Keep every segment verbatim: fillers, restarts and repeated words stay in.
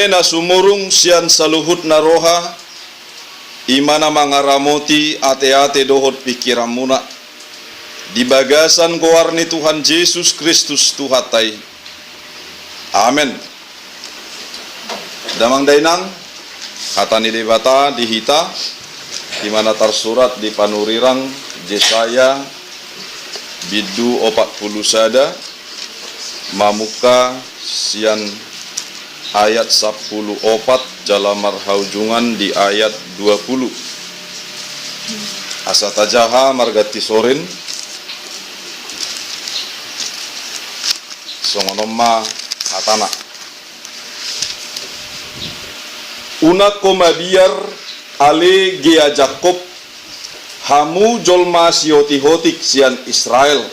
Na sumurung sian saluhut na roha, i ma na mangaramoti ateate dohot pingkiranmuna, di bagasan goar ni Tuhan Jesus Kristus Tuhanta i. Amen. Damang dainang, hata ni Debata di hita, i ma na tarsurat di panurirang Jesaya, bindu opat pulu sada, mamungka sian ayat sampulu opat jala marhaujungan di ayat dua pulu. Asa tajaha marganti sorin. Songon on ma hatana. Unang ho mabiar, ale gea Jakkob, hamu jolma siotik-otik sian Israel.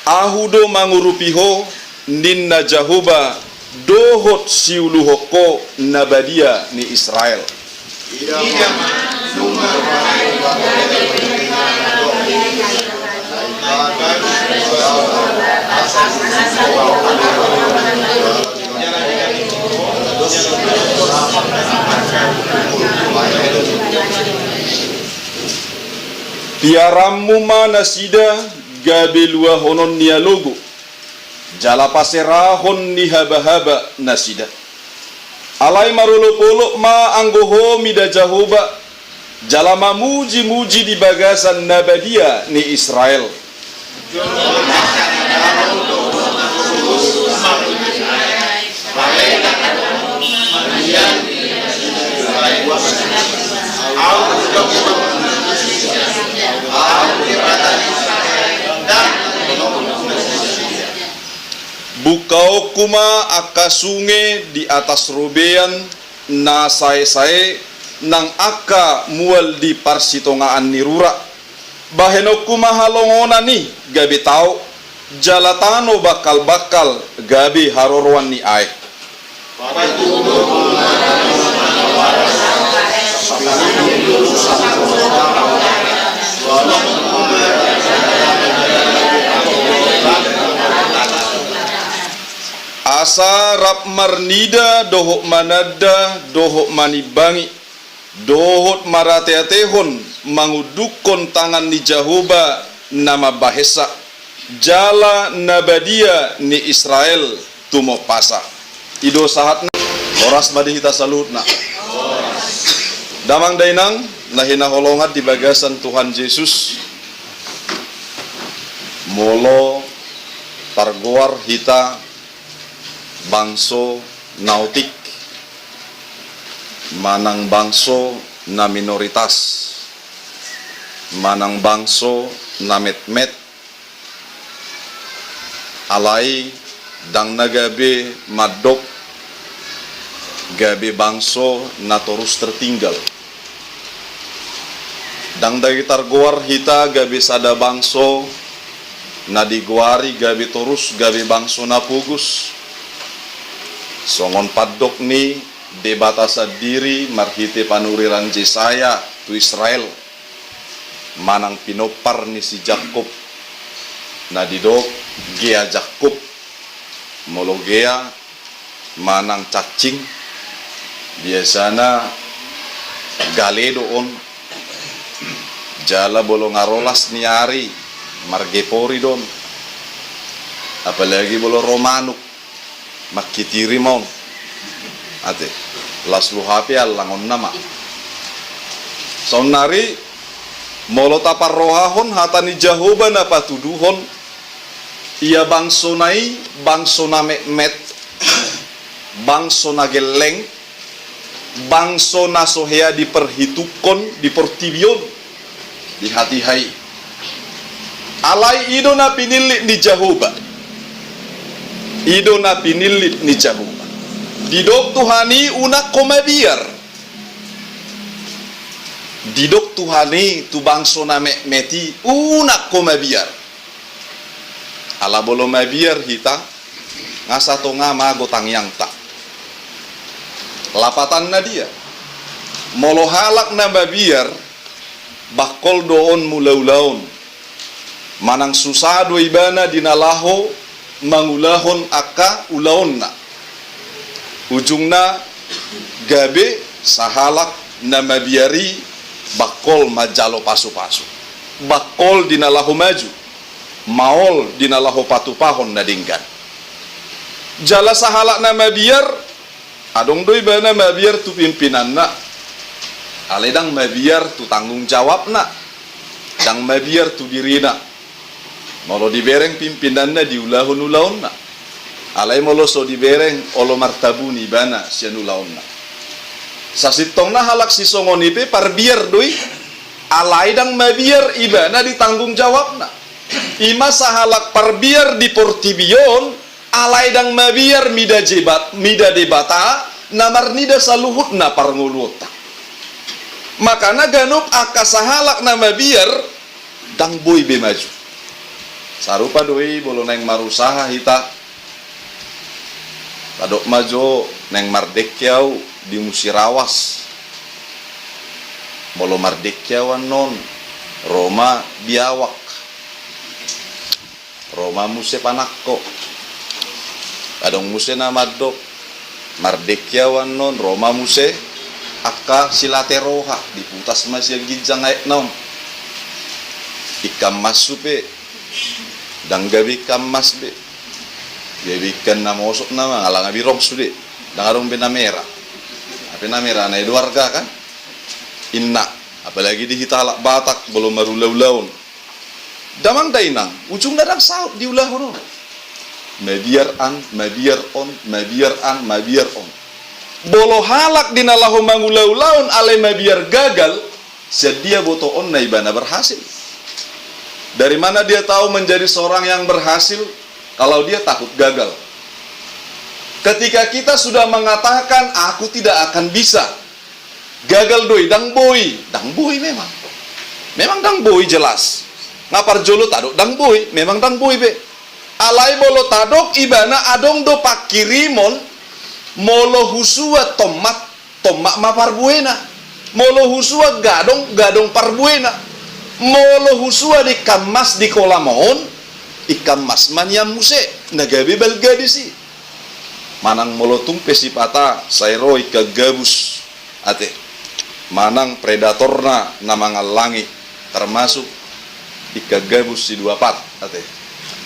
Ahu do mangurupi ho, ninna Jahowa, dohot siuluhon ho na badia ni Israel. Piaranmu ma nasida gabe luahonon ni alogo, jala paserahon ni habahaba nasida. Alai marolopolop ma anggo ho mida Jahowa, jala mamujimuji di bagasan na badia ni Israel. Bungkaonku ma angka sunge di atas robean na saesae nang angka mual di parsitongaan ni rura. Bahenonku ma halongonan i gabe tao, jala tano bangkalbangkal gabe haroroan ni aek. Asa rap marnida dohot mananda dohot manimbangi, dohot marateatehon mangundukhon tangan ni Jahowa na mambahensa, jala na badia ni Israel tumompasa. I do sahatna. Horas ma di hita saluhutna. Damang dainang na hinaholongan di bagasan Tuhan Jesus, molo targoar hita bangso na otik manang bangso na minoritas manang bangso na metmet, alai ndang na gabe mandok gabe bangso na torus tertinggal. Ndang dagi targoar hita gabe sada bangso na digoari gabe torus gabe bangso na pogos, songon pandok ni Debata sandiri marhite panurirang Jesaya tu Israel, manang pinompar ni si Jakkob, na didok gea Jakkob. Molo gea manang cacing, biasana gale do on, jala molo nga ro las ni ari margepori do on. Apalagi molo ro manuk, mangkitiri ma on. Ate, las luhut pe allangon nama. Saonnari, molo taparrohahon hata ni Jahowa na patuduhon, ia bangso na i, bangso na metmet, bangso na gelleng, bangso na so hea diperhitungkon di portibi on, di hatiha i. Alai i do na pinillit ni Jahowa. I do na pinillit ni Jahowa. Didok Tuhan i unang ho mabiar. Didok Tuhan i tu bangso na metmet i unang ho mabiar. Ala molo mabiar hita, nga satonga mago tangiangta. Lapatanna dia. Molo halak na mabiar, bangkol do on mangula ulaon. Manang susa do ibana di na laho mangulahon angka ulaonna. Ujungna gabe sahalak na mabiar i bangkol manjalo pasupasu, bangkol di na laho maju, maol di na laho patupahon na denggan. Jala sahalak na mabiar, adong do ibana mabiar tu pimpinanna, alai ndang mabiar tu tanggung jawabna, ndang mabiar tu dirina. Molo dibereng pimpinanna diulahon ulaonna, alai molo so dibereng olo martabuni ibana sian ulaonna. Sasintongna halak sisongon i pe parbiar do i, alai ndang mabiar ibana di tanggung jawabna. Ima sahalak parbiar di portibi on, alai ndang mabiar mida jebat, mida Debata na marnida saluhutna parngoluonta. Makana ganup angka sahalak na mabiar ndang boi be maju. Sarupa do i molo naeng marusaha hita. Tadok ma jo naeng mardengke au di Musirawas. Molo mardengke au annon, ro ma biawak, ro ma muse panangko. Adong muse na mandok, mardengke au annon, ro ma muse angka silate roha, diputas ma sian ginjang aek na on. Ikan mas supe, ndang gabe ikan mas be. Gabe ikan na mosok nama, ala nga birong sude. Ndang adong be na merah. Ape na merah, na edo arga kan? Inna, apalagi di hita halak Batak, molo marulaulaon. Damang dainang, ujungna ndang saut diulahon on. Mabiar an, mabiar on, mabiar an, mabiar on. Molo halak di na laho mangulaulaon alai mabiar gagal, sian dia botoonna ibana berhasil? Dari mana dia tahu menjadi seorang yang berhasil kalau dia takut gagal? Ketika kita sudah mengatakan, "Aku tidak akan bisa," gagal do i, ndang boi, ndang boi memang. Memang ndang boi jelas. Nga parjolo tadok ndang boi, memang ndang boi be. Alai molo tadok ibana adong do pangkirimon, molo husua tomat, tomat ma parbuena. Molo husua gadong, gadong parbuena. Molo husua di ikan mas di kolam on, ikan mas ma nian muse, na gabe balga disi. Manang molo tung pe sipata sai ro ikan gabus, ate, manang predatorna na mangallangi, termasuk ikan gabus si dua pat, ate,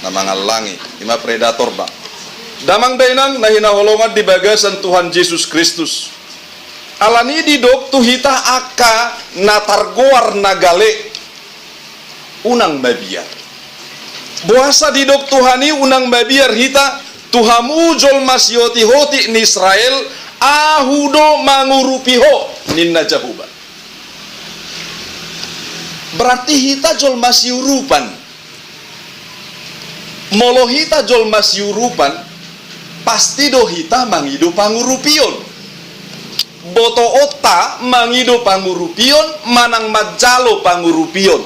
na mangallangi, ima predatorna. Damang dainang na hinaholongan di bagasan Tuhan Jesus Kristus. Alani i didok tu hita angka na targoar na gale, unang mabiar. Boasa didok Tuhan i unang mabiar hita? Tu hamu jolma sihotihotik ni Israel, Ahu do mangurupi ho, ninna Jahowa. Berarti hita jolma siurupan. Molo hita jolma siurupan, pasti do hita mangido pangurupion. Botoonta mangido pangurupion manang manjalo pangurupion.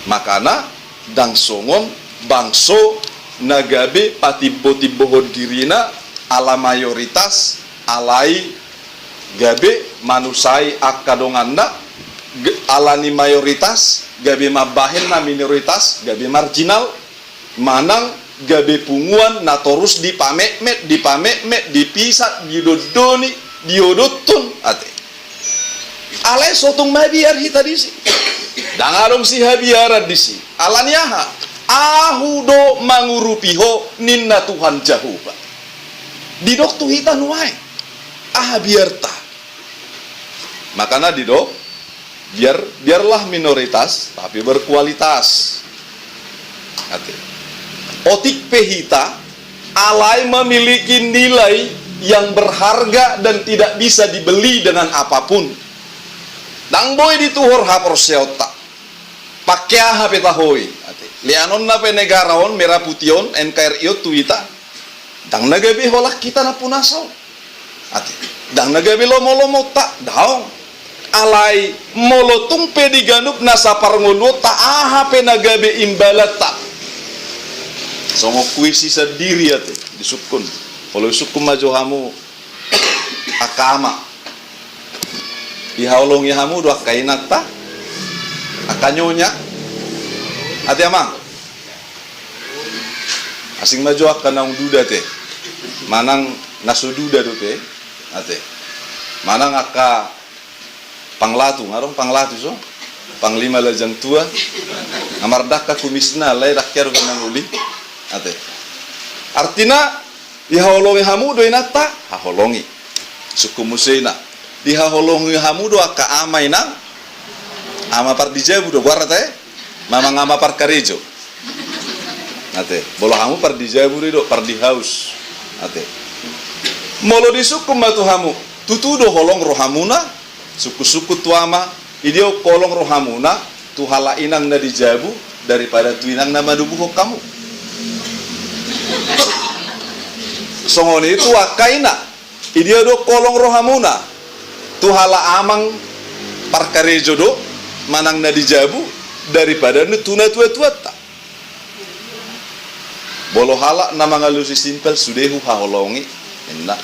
Makana ndang songon bangso na gabe patimbotimbohon dirina ala mayoritas, alai gabe manusai angka donganna, ge-, alani mayoritas gabe mambahen, na minoritas gabe marginal. Manang gabe punguan na torus dipametmet, dipametmet, dipisat, didondoni, diodothon, ate. Alai so tung mabiar hita disi. Ndang adong sihabiaran disi. Alani aha? Ahu do mangurupi ho, ninna Tuhan Jahowa. Didok tu hita nuaeng. Aha biarta? Makana didok, biar, biarlah minoritas, tapi berkualitas. Ate. Otik pe hita, alai memiliki nilai yang berharga dan tidak bisa dibeli dengan apapun. Ndang boi dituhor haporseaonta. Pake aha pe taho i. Ate. Leanonna pe negara on, merah putih on, N K R I on tu hita. Ndang na gabe holan hita na punasa on. Ate, ndang na gabe lomolomonta, daong. Alai, molo tung pe di ganup nasa parngoluonta, aha pe na gabe imbalanta. Songon kuisi sandiri, ate, disungkun. Molo disungkun ma jo hamu, angka ama. Dihaholongi hamu do angka inanta, angka nyonya. Ate amang. Asing ma jo angka naung duda, ate. Manang Na so duda dope, ate. Manang angka panglatu, nga adong panglatu so? Panglima Lajang Tua, nga mardangka kumisna, alai dangka dope na uli, ate. Artina, dihaholongi hamu do inanta, haholongi. Sungkun muse ina. Dihaholongi hamu do angka ama inang, ama pardijabu do, goarna ate? Manang ama parkarejo. Ate, molo hamu pardijabu do i do, pardihaus. Ate. Molo disungkun ma tu hamu, tutu do holong rohamuna, sungkun-sungkun tu ama, i dia do holong rohamuna, tu halak inang na di jabu, daripada tu inang na manubuhon hamu. Songon i tu angka ina, i dia do holong rohamuna, tu halak amang parkarejo do, manang na di jabu, daripada tu natua-tuanta. Molo halak na mangalusi simpel sude huhaholongi, ninna.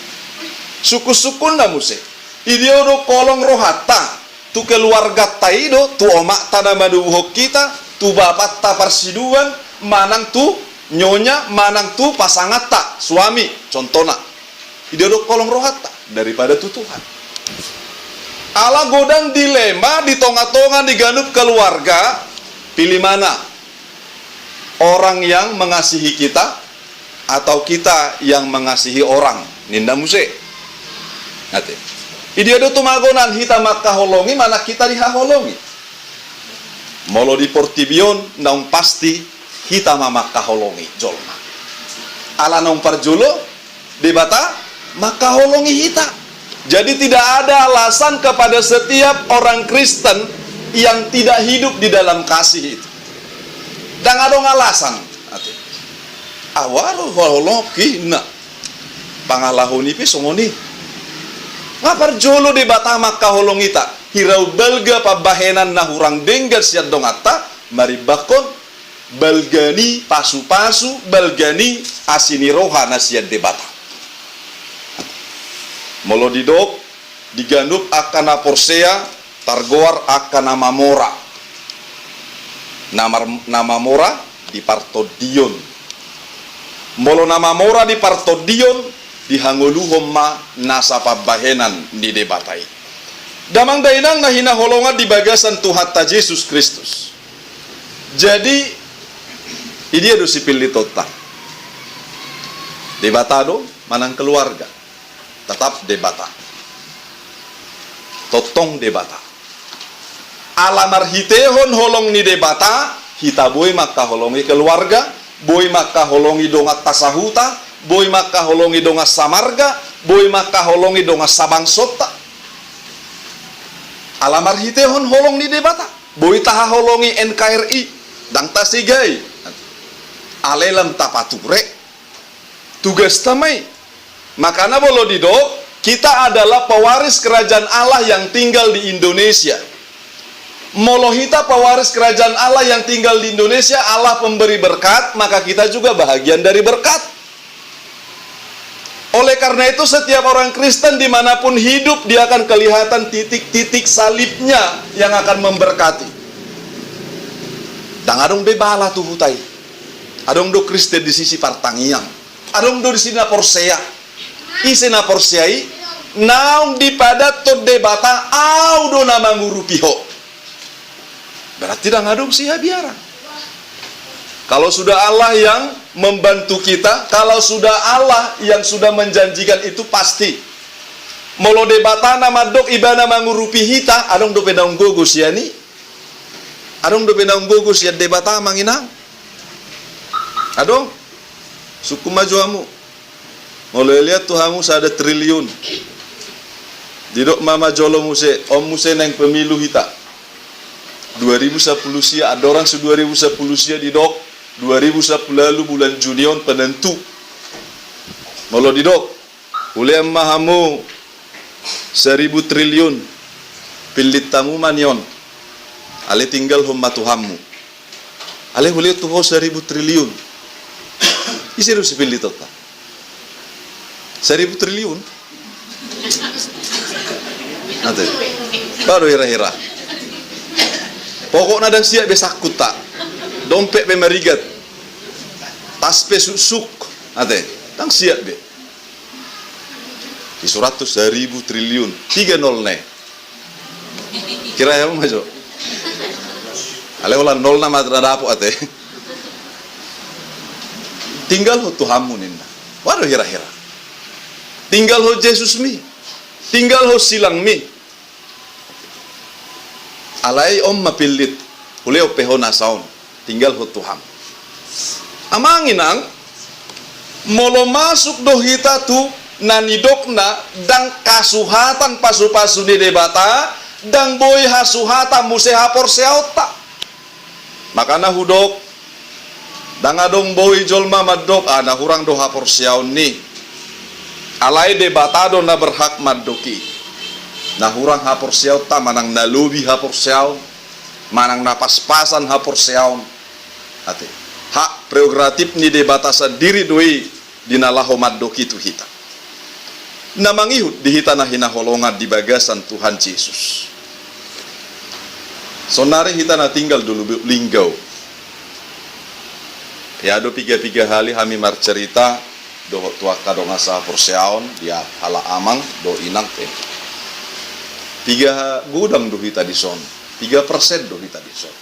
Sungkun-sungkunna muse. I dia do holong rohanta, tu keluarganta i do, tu omakta na manubuhon hita, tu bapanta parsiduan, manang tu nyonya, manang tu pasanganta, suami, contohna. I dia do holong rohanta, daripada tu Tuhan. Ala godang dilema di tonga-tonga ni ganup keluarga, pilih mana? Orang yang mengasihi kita, atau kita yang mengasihi orang, ninna muse. Ate. I dia do tu magonan hita mangkaholongi, manang hita dihaholongi. Molo di portibi on, naung pasti hita ma mangkaholongi jolma. Ala naung parjolo, Debata mangkaholongi hita. Jadi tidak ada alasan kepada setiap orang Kristen yang tidak hidup di dalam kasih itu. Ndang adong alasan. Ate. Ahu do huhaholongi, ninna. Pangalaho ni pe songon i. Nga parjolo Debata mangkaholongi hita. Hirau balga pambahenan na hurang denggan sian donganta, marimbangkon balga ni pasu-pasu, balga ni asi ni roha na sian Debata. Molo didok, di ganup angka na porsea, targoar angka na mamora. Na mar-, na mamora di partondion. Molo na mamora di partondion, dihangoluhon ma nasa pambahenan ni Debata i. Damang dainang na hinaholongan di bagasan Tuhanta Jesus Kristus. Jadi, i dia do sipillitonta? Debata do manang keluarga? Tetap Debata. Tongtong Debata. Ala marhitehon holong ni Debata, hita boi mangkaholongi keluarga, boi mangkaholongi donganta sahuta, boi mangkaholongi dongan samarga, boi mangkaholongi dongan sabangsonta. Ala marhitehon holong ni Debata, boi tahaholongi N K R I, ndang tasegai. Alai lam tapature. Tugasta ma i. Makana molo didok, kita adalah pewaris kerajaan Allah yang tinggal di Indonesia. Molo hita pewaris kerajaan Allah yang tinggal di Indonesia, Allah pemberi berkat, maka kita juga bahagian dari berkat. Oleh karena itu, setiap orang Kristen dimanapun hidup, dia akan kelihatan titik-titik salibnya yang akan memberkati. Ndang adong be bala tu huta i. Adong do Kristen disi sipartangiang. Adong do disi na porsea. Ise na porsea i? Naung dipadathon Debata, ahu do na mangurupi ho. Berarti ndang adong sihabiaran. Kalau sudah Allah yang membantu kita, kalau sudah Allah yang sudah menjanjikan, itu pasti. Molo Debata na mandok Ibana mangurupi hita, adong dope naung gogo sian i? Adong dope naung gogo sian Debata, amang inang? Adong? Sungkun ma jo hamu. Molo dilean tu hamu sada triliun. Didok ma, ma jolo muse, on muse naeng pemilu hita. Dua ribu sampulu sia, andorang so dua ribu sampulu sia didok, dua ribu sampulu ualu bulan Juni on penentu. Molo didok, hulean ma hamu saribu triliun, pillit hamu ma nion. Alai tinggalhon ma tu hamu. Alai hulean tu ho saribu triliun. Ise do sipillitonta? Saribu triliun? Ate. Baru hira-hira. Pokokna ndang siap be sangkunta. Dompet pe marigat. Tas pe suksuk. Ate. Ndang siap be. Di suratus, saribu, triliun, tiga nol ne. Kira ya ma jo. Alai holan nol nama na dapot ate. Tinggalhon Tuhanmu ninna. Waduh, hira-hira. Tinggalhon Jesusmi. Tinggalhon silangmi. Alai on ma pillit, hulehon pe ho nasa on, tinggalhon Tuhan. Amang inang, molo masuk do hita tu na nidokna, ndang hasuhatan pasu-pasu ni Debata, ndang boi hasuhatan muse haporseaonta. Makana hudok, ndang adong boi jolma mandok, ah, na hurang do haporseaon ni. Alai Debata do na berhak mandok i. Na hurang haporseaonta manang na lobi haporseaon, manang na pas-pasan haporseaon. Ate. Hak prerogatif ni Debata sandiri do i di na laho mandok i tu hita. Na mangihut di hita na hinaholongan di bagasan Tuhan Jesus. Saonari hita na tinggal di Lubuk Linggau. Ya do piga-piga hali hami marcerita dohot tu angka dongan sahaporseaon, di halak amang dohot inang pe. Piga godang do hita dison, piga persen do hita dison.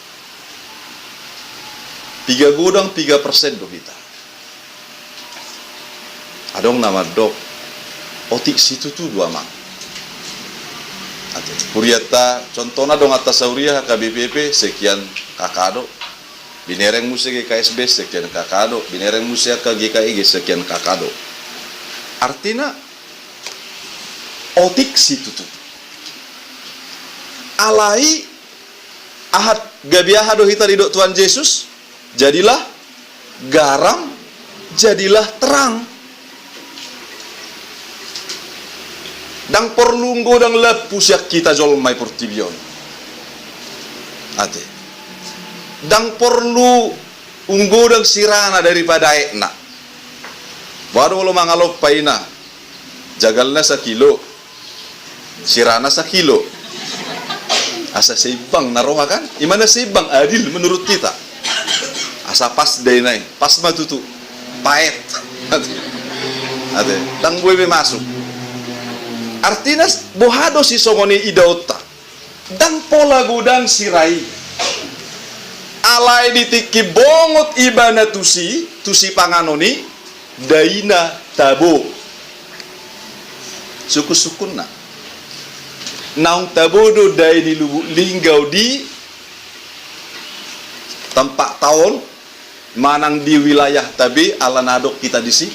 Piga godang, piga persen do hita. Adong na mandok, otik situtu do amang. Ate, hurianta, contohna donganta sahuria H K B P P, sekian K K do. Binereng muse G K S B, sekian K K do. Binereng muse angka G K I G, sekian K K do. Artina, otik situtu. Alai, aha, gabe aha do hita didok Tuhan Jesus? Jadilah garam, jadilah terang. Ndang porlu unggodang lampu sian hita jolma i portibi on. Ate. Ndang porlu unggodang sirana daripada aekna. Boha do molo mangalompa ina, jagalna sakilo, sirana sakilo. Asa seimbang na roha kan? Ima na seimbang, adil menurut kita. Asa pas da ina i, pas ma tutu. Paet. Ate, ndang boi be masuk. Artina, boha do sisongon i idaonta? Ndang pola godang sira i. Alai di tingki bongot ibana tusi, tusi panganon i, daina tabo. Sungkun-sungkunna. Naung tabo do dai ni Lubuk Linggau di tempat taon, manang di wilayah tabe, ala na adong hita disi.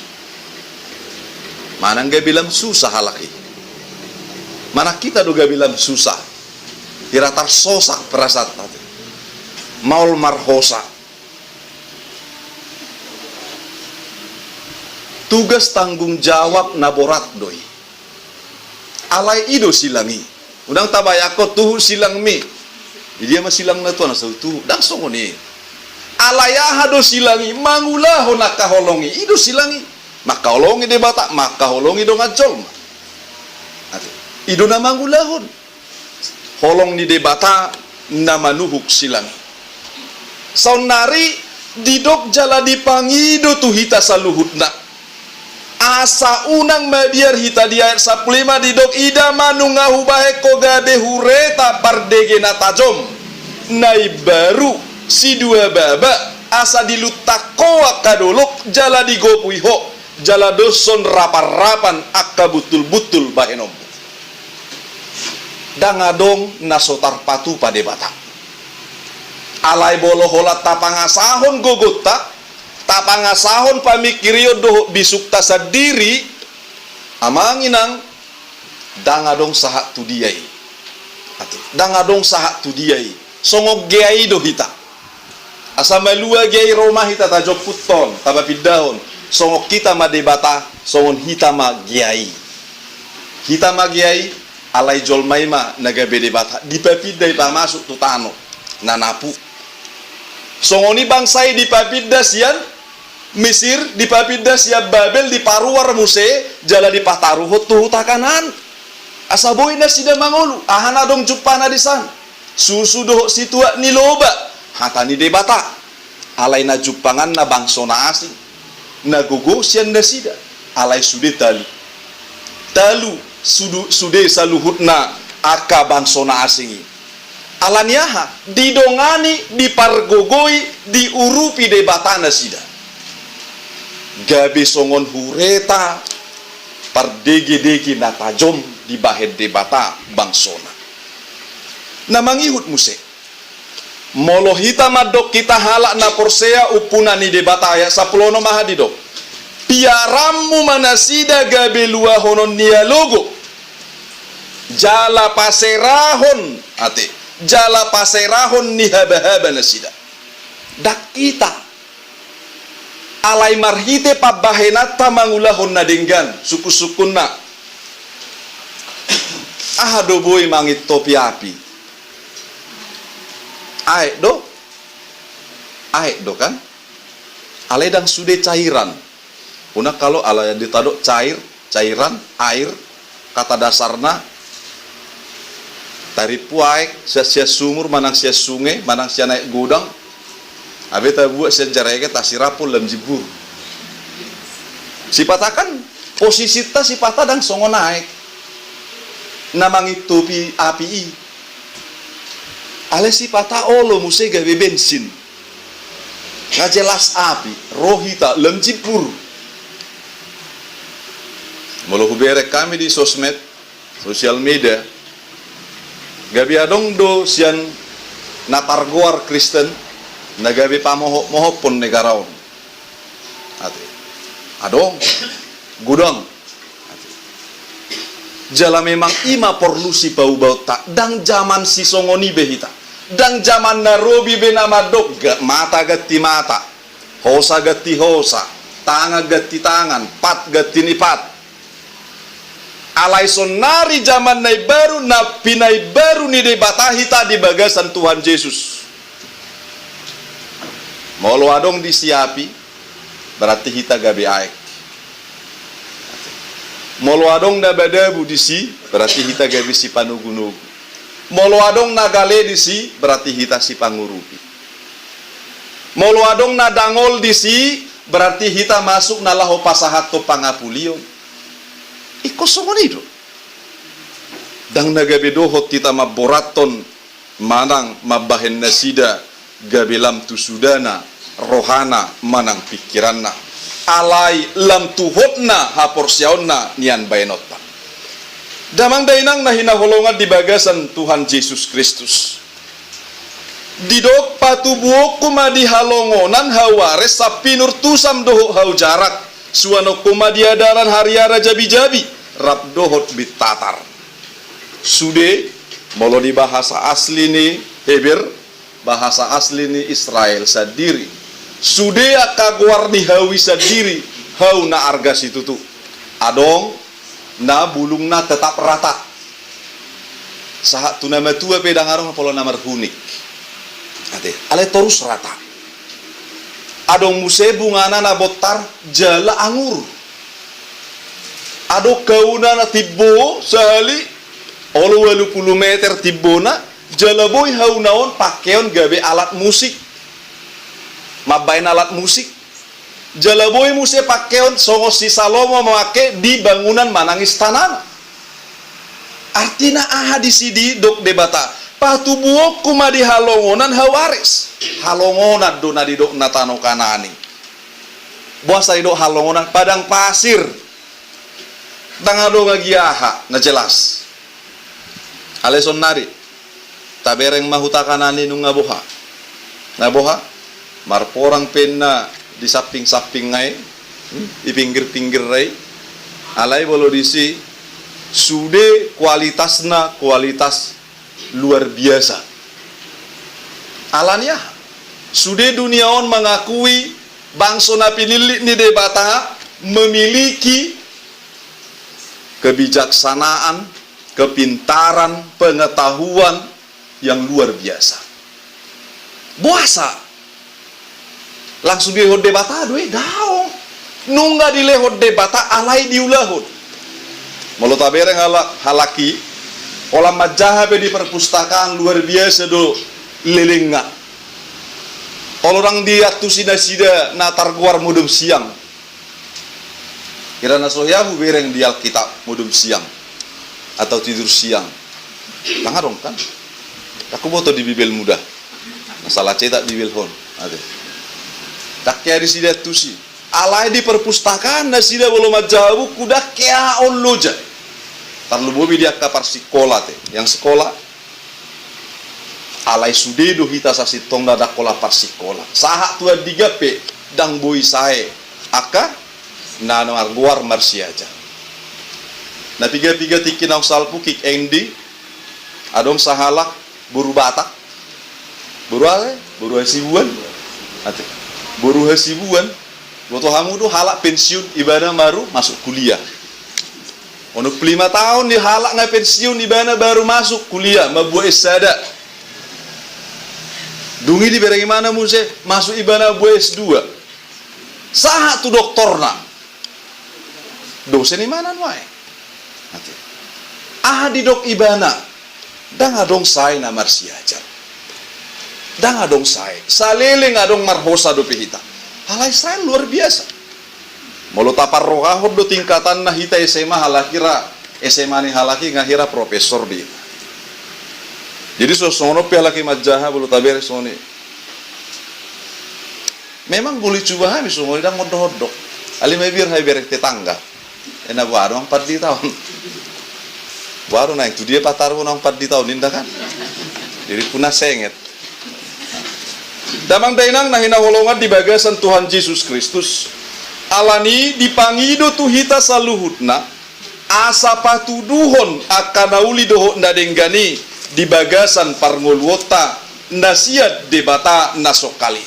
Manang gabe lam susah halak i. Manang hita do gabe lam susah. Hira tarsosak perasaanta. Maol marhosa. Tugas tanggung jawab na borat do i. Alai i do silang i. Unang tabayangkon tuhu silangmi. Di dia ma silangna tuan asa tuhu. Ndang songon i. Alai aha do silang i? Mangulahon angka holong i. I do silang i. Mangkaholongi Debata, mangkaholongi dongan jolma. Ate. I do na mangulahon. Holong ni Debata na manuhuk silang i. Saonnari didok jala dipangido tu hita saluhutna. Asa unang mabiar hita. Di ayat sampulu lima didok, ida ma nunga hubahen ho gabe hureta pardege na tajom, na imbaru, sidua baba, asa diluntak ho angka dolok, jala digopui ho, jala doshon rapan-rapan angka buntul-buntul bahenonmu. Ndang adong na so tarpatupa Debata. Alai molo holan tapangasahon gogonta, tapangasahon pamingkirion dohot bisukta sandiri, amang inang, ndang adong sahat tu dia i. Ate, ndang adong sahat tu dia i. Songon gea i do hita. Asa malua gea i ro ma hita tajomputhon, tapapindahon. Songon hita ma Debata, songon hita ma gea i. Hita ma gea i, alai jolma i ma na gabe Debata. Dipapinda i pamasuk tu tano na napu. Songon i bangsa i dipapinda sian Misir, dipapinda sian Babel, diparuar muse, jala dipataruhon tu huta Kanaan. Asa boi nasida mangolu, aha na adong jumpana disan? Susu dohot situak ni loba, hata ni Debata. Alai na jumpanganna bangso na asing, na gogo sian nasida, alai sude talu. talu sudu-, sude saluhutna angka bangso na asing i. Ala ni aha? Didongani, dipargogoi, diurupi Debata nasida. Gabe songon hureta pardegedege na tajom dibahen Debata bangsona. Na mangihut muse. Molo hita mandok hita halak na porsea umpuna ni Debata, ayat sampulu onom, aha didok? Piaranmu ma nasida gabe luahonon ni alogo, jala paserahon, ate, jala paserahon ni habahaba nasida. Ndang hita. Alai marhite pambahenanta mangulahon na denggan, sungkunsungkunna. Aha do boi mangintopi api? Aek do? Aek do kan? Alai ndang sude cairan. Unang kalau ala ditadok cair, cairan, air, kata dasarna tarimpu aek sian, sian sumur manang sian sunge manang sian aek godang. Abe tabuat sian jarege, tasirap lam jibur. Sipata kan posisinta sipata ndang songon aek na mangintopi api i. Alai sipata olo muse gabe bensin. Nga jelas api, ro hita lam jibur. Molo hubereng hami di sosmed, sosial media, gabe adong do sian na targoar Kristen na gabe pamohop-mohophon negara on. Ate. Adong. Godang. Jala memang i ma porlu sipaubaonta, ndang jaman sisongon i be hita. Ndang jaman na robi be na mandok ga-, mata ganti mata, hosa ganti hosa, tangan ganti tangan, pat ganti ni pat. Alai sonnari jaman na imbaru, na pinaimbaru ni Debata hita di bagasan Tuhan Jesus. Molo adong disi api, berarti hita gabe aek. Molo adong na madabu disi, berarti hita gabe sipanogunogu. Molo adong na gale disi, berarti hita sipangurupi. Molo adong na dangol disi, berarti hita masuk na laho pasahathon pangapulion. Ingkon songon i do. Ndang na gabe dohot hita mamborathon manang mambahen nasida gabe lam tu sudana rohana manang pingkiranna, alai lam tu hotna haporseaonna nian bahenonta. Damang dainang na hinaholongan di bagasan Tuhan Jesus Kristus. Didok, patubuonku ma di halongonan hau ares, sampinurtusam dohot hau jarak, suanonku ma di adalan hariara jabijabi, rap dohot bintatar. Sude, molo di bahasa asli ni Heber, bahasa asli ni Israel sandiri, sude angka goar ni hau i sandiri, hau na arga situtu. Adong na bulungna tetap rata. Sahat tu na matua pe ndang adong pola na marhunik. Ate, alai torus rata. Adong muse bungana na bontar jala angur. Adong hauna na timbo sahali olo ualu pulu meter timbona, jala boi hauna on pakeon gabe alat musik. Mambaen alat musik. Jala boi muse pakeon songon si Salomo mamake di bangunan manang istanana. Artina aha disi didok Debata? Patubuonku ma di halongonan hau ares. Halongonan do na didok na tano Kanaan i. Boasa didok halongonan? Padang pasir. Ndang adong agi aha na jelas. Alai sonnari tabereng ma huta Kanaan i nunga boha. Na boha? Marporang pe inna di samping-samping ai, hmm, di pinggir-pinggir ai. Alai molo disi sude kualitasna kualitas luar biasa. Ala ni aha? Sude dunia on mangakui bangso na pinillit ni Debata memiliki kebijaksanaan, kepintaran, pengetahuan yang luar biasa. Boasa? Langsung dilehon Debata do i? Daong. Nunga dilehon Debata alai diulahon. Molo tabereng halak, halak i, holan manjaha pe di perpustakaan, luar biasa do lelengna. Olo ndang diantusi nasida na targoar modom siang. Hira na so hea hubereng di Alkitab, modom siang atau tidur siang. Ndang adong kan? Ndang huboto di Bibelmu da. Na salah cetak Bibel on. Ate. Ndang hea di sida tusi. Alai di perpustakaan nasida molo manjaha buku ndang hea on loja. Tarlumobi di angka parsikola te. Yang sikola. Alai sude do hita sasintongna ndang holan parsikola. Sahat tu andigan pe ndang boi sae angka na margoar marsiajar. Na piga-piga tingki naung salpu, kick Andy, adong sahalak boru Batak. Boru aha? Boru Hasibuan. Ate. Boru Hasibuan. Boto hamu do halak pensiun ibana baru masuk kuliah. Onom pulu lima taon di halak nga pensiun ibana baru masuk kuliah, mambuat S sada. Dung i dibereng ibana muse, masuk ibana mambuat S dua. Sahat tu doktorna. Dosen ibana nuaeng. Ate. Aha didok ibana? Ndang adong sae na marsiajar. Ndang adong sae. Saleleng adong marhosa dope hita. Halak Israel luar biasa. Molo taparrohahon do tingkatanna hita S M A halak i ra, S M A ni halak i nga hira profesor di hita. Jadi so songon on pe halak i manjaha molo tabereng songon i. Memang boli cuba hami songon i ndang ondok-ondok. Alai mabiar hami bereng tetangga. Ena boha do nang pandita on. Boha do nang tu dia patar do nang pandita on ninna kan. Jadi puna senget. Damang dainang na hinaholongan di bagasan Tuhan Jesus Kristus. Alani dipangido tu hita saluhutna. Asa patuduhon angka na uli dohot na denggan i di bagasan parngoluonta na sian Debata na songkal i.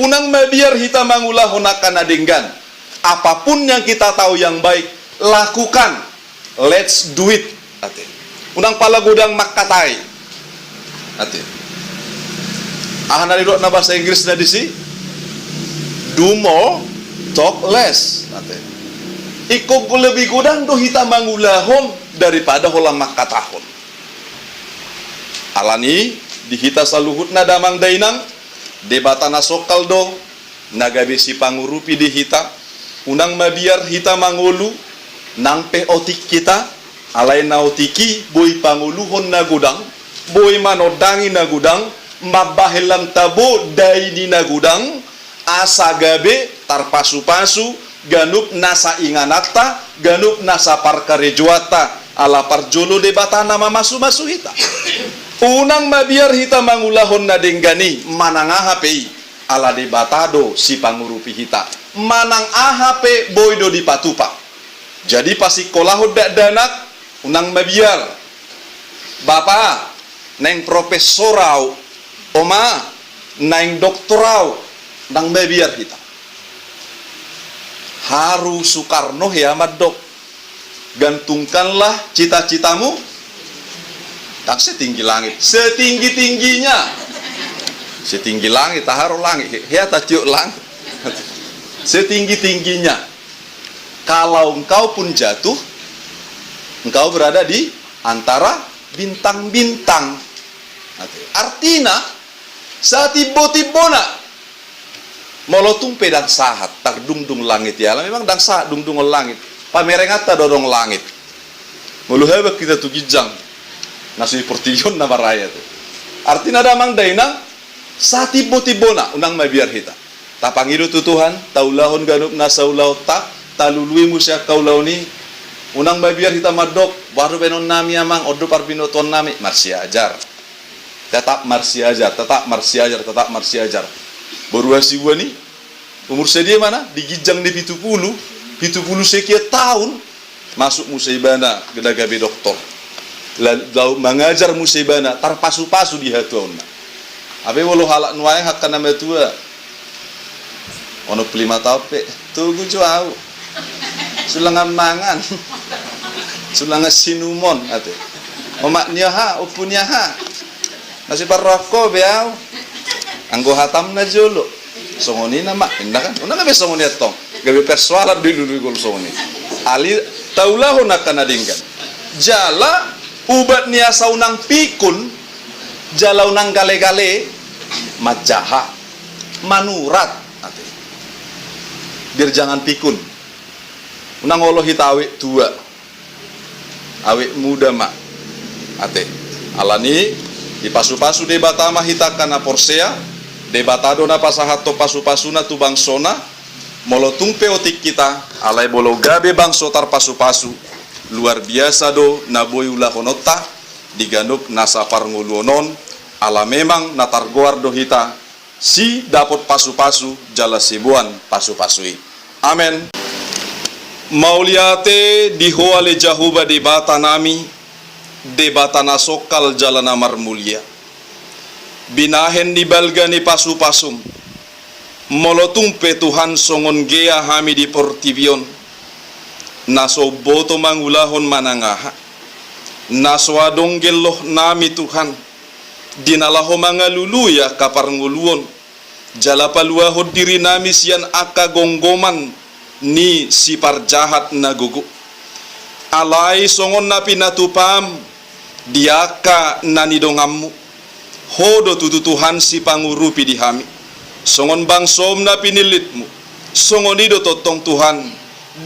Unang mabiar hita mangulahon angka na denggan. Apapun yang kita tahu yang baik, lakukan. Let's do it. Ate. Unang pala godang mangkatai. Ate. Aha na nidok na bahasa Inggris na disi? Do more, talk less. Ate. Ingkon lebih godang do hita mangulahon daripada holan mangkatahon. Alani di hita saluhutna damang dainang, Debata na songkal do na gabe sipangurupi di hita. Unang mabiar hita mangolu nang pe otik hita, alai na otik i boi pangoluhon na godang, boi manondangi na godang, mambahen lam tabo daini na godang, asa gabe tarpasupasu ganup nasa ingananta, ganup nasa parkarejoanta, ala parjolo Debata na mamasumasu hita. Unang mabiar hita mangulahon na denggan i manang aha pe i. Ala Debata do sipangurupi hita. Manang aha pe boi do dipatupa. Jadi pasingkolahon dakdanak, unang mabiar. Bapa, naeng profesor au, oma, naeng doktor au, unang mabiar hita. Haru Soekarno hea mandok. Gantungkanlah cita-citamu. Ndang setinggi langit, setinggi-tingginya. Setinggi langit, aha ro langit? He-, hea tatiop langit. Setinggi-tingginya. Kalau engkau pun jatuh, engkau berada di antara bintang-bintang. Artina, satimbo-timbona. Molo tung pe ndang sahat tardungdung langit i, ala memang ndang sahat dungdungon langit. Pamerenganta do adong langit. Molo habang hita tu ginjang, na so di portibi on na maraya tu. Artina damang dainang, satimbo-timbona, unang mabiar hita. Tapangido tu Tuhan, taulahon ganup nasa ulaonta, talului muse angka ulaon i, unang mabiar hita mandok, boha do baenonnami amang, on do parbinotoonnami, marsiajar. Tetap marsiajar, tetap marsiajar, tetap marsiajar. Boru Hasibuan i, umur sadia ibana? Di ginjang ni pitu pulu, pitu pulu sekian tahun, masuk muse ibana na gabe doktor. La-, laho mangajar muse ibana, tarpasupasu di hatuaonna. Hape molo halak nuaeng angka na matua, onom pulu lima taon pe, togu jo au. Sulangan mangan. Sulangan sinumon, ate. Omak ni aha, ompu ni aha. Na siparrohangko be au. Anggo hatamna jolo. Songon i nama, inda kan? Unang gabe songon i antong. Gabe persoalan di lului gol songon i. Alai taulahon angka na denggan. Jala ubat ni asa unang pikun, jala unang gale-gale, manjaha, manurat, ate. Biar jangan pikun. Unang olo hita awet tua, awet muda ma. Ate, alani i, dipasupasu Debata ma hita angka na porsea. Debata do na pasahathon pasupasuna tu bangsona. Molo tung pe otik hita, alai molo gabe bangso tarpasupasu, luar biasa do na boi ulahononta di ganup nasa parngoluon on, ala memang na targoar do hita sidapot pasupasu jala siboan pasupasu i. Amen. Mauliate di Ho ale Jahowa Debata nami, Debata na songkal jala na marmulia, binahen ni balga ni pasupasum. Molo tung pe Tuhan songon gea hami di portibi on, na so umboto mangulahon manang aha, na so adong gelloh nami Tuhan, di na laho mangalului angka parngoluon, jala paluahon diri nami sian angka gomgoman ni siparjahat na gogo. Alai songon na pinatupam di angka na nidonganmu, Ho do tutu Tuhan sipangurupi di hami. Songon bangsom na pinillitmu, songon i do tongtong Tuhan,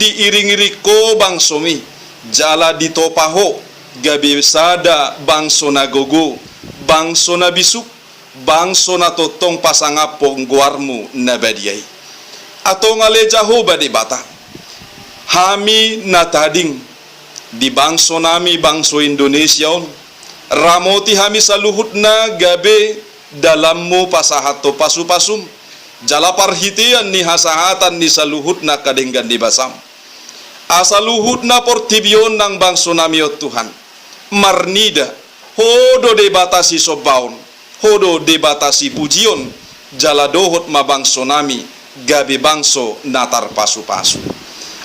diiringiring Ho bangsomi, jala ditopa Ho gabe sada bangso na gogo, bangso na bisuk, bangso na tongtong pasangaphon goarmu na badia i. Antong ale Jahowa Debata, hami na tading di bangso nami, bangso Indonesia on, ramoti hami saluhutna gabe dalanmu pasahathon pasupasum, jala parhitean ni hasahatan ni saluhutna angka denggan ni basam. Asa luhutna portibi on nang bangso nami on Tuhan, marnida, Ho do Debata sisombaon, Ho do Debata sipujion, jala dohot ma bangso nami gabe bangso na tarpasupasu.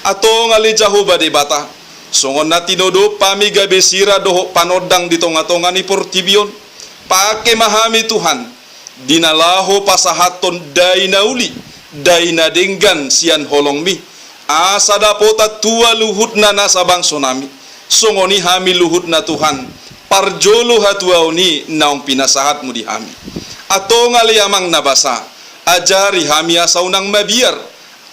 Antong ale Jahowa Debata, songon na tinodop hami gabe sira dohot panondang di tongatonga ni portibi on, pangke ma hami Tuhan, di na laho pasahathon dai na uli, dai na denggan sian holongmi, asa dapotan tua luhutna nasa bangso nami, songon i hami luhutna Tuhan, parjolo hatuaon i naung pinasahatmu di hami. Antong ale Amang na basa, ajari hami asa unang mabiar,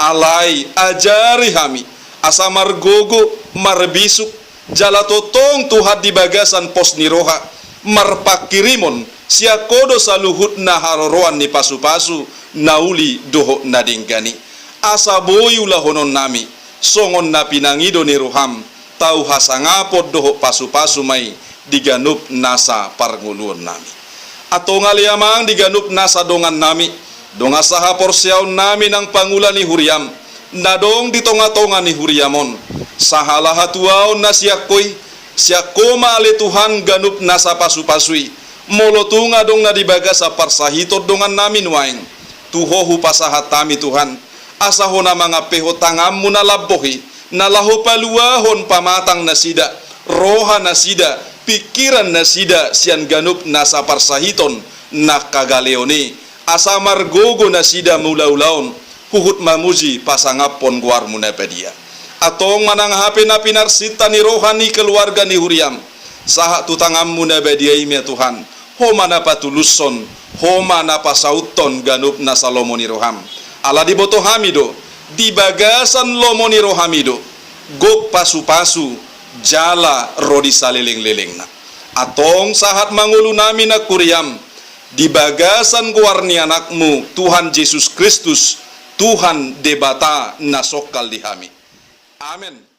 alai ajari hami asa margogo, marbisuk, jala tongtong Tuhan di bagasan pos ni roha, marpanghirimon sian Ho do saluhutna haroroan ni pasupasu na uli dohot na denggan i. Asa boi ulahonon nami songon na pinangido ni roham, tau hasangapon dohot pasupasu ma i di ganup nasa parngoluon nami. Antong ale Amang, di ganup nasa dongan nami, dongan sahaporseaon nami nang pangula ni huriam, na adong di tongatonga ni huriam on, sahala hatuaon na sian Ho i, sian Ho ma ale Tuhan ganup nasa pasupasu i. Molo tung adong na di bagasan parsahiton dongan nami nuaeng, tu Ho hupasahat hami Tuhan, asa Ho na mangampehon tanganmu na lambok i, na laho paluahon pamatang nasida, roha nasida, pingkiran nasida sian ganup nasa parsahiton na kagaleon i, asa margogo nasida mangulaulaon huhut mamuji pasangaphon goarmu na badia. Antong manang aha pe na pinarsinta ni roha ni keluarga ni huriam, sahat tu tanganmu na badia i ma Tuhan, Ho ma na patulushon, Ho ma na pasauthon ganup nasa lomo ni roham. Ala diboto hami do, di bagasan lomo ni rohami do gok pasupasu jala ro di salelenglelengna. Antong sahat ma ngolu nami nang huriam, di bagasan goar ni Anakmu Tuhan Jesus Kristus, Tuhan Debata na songkal di hami. Amen.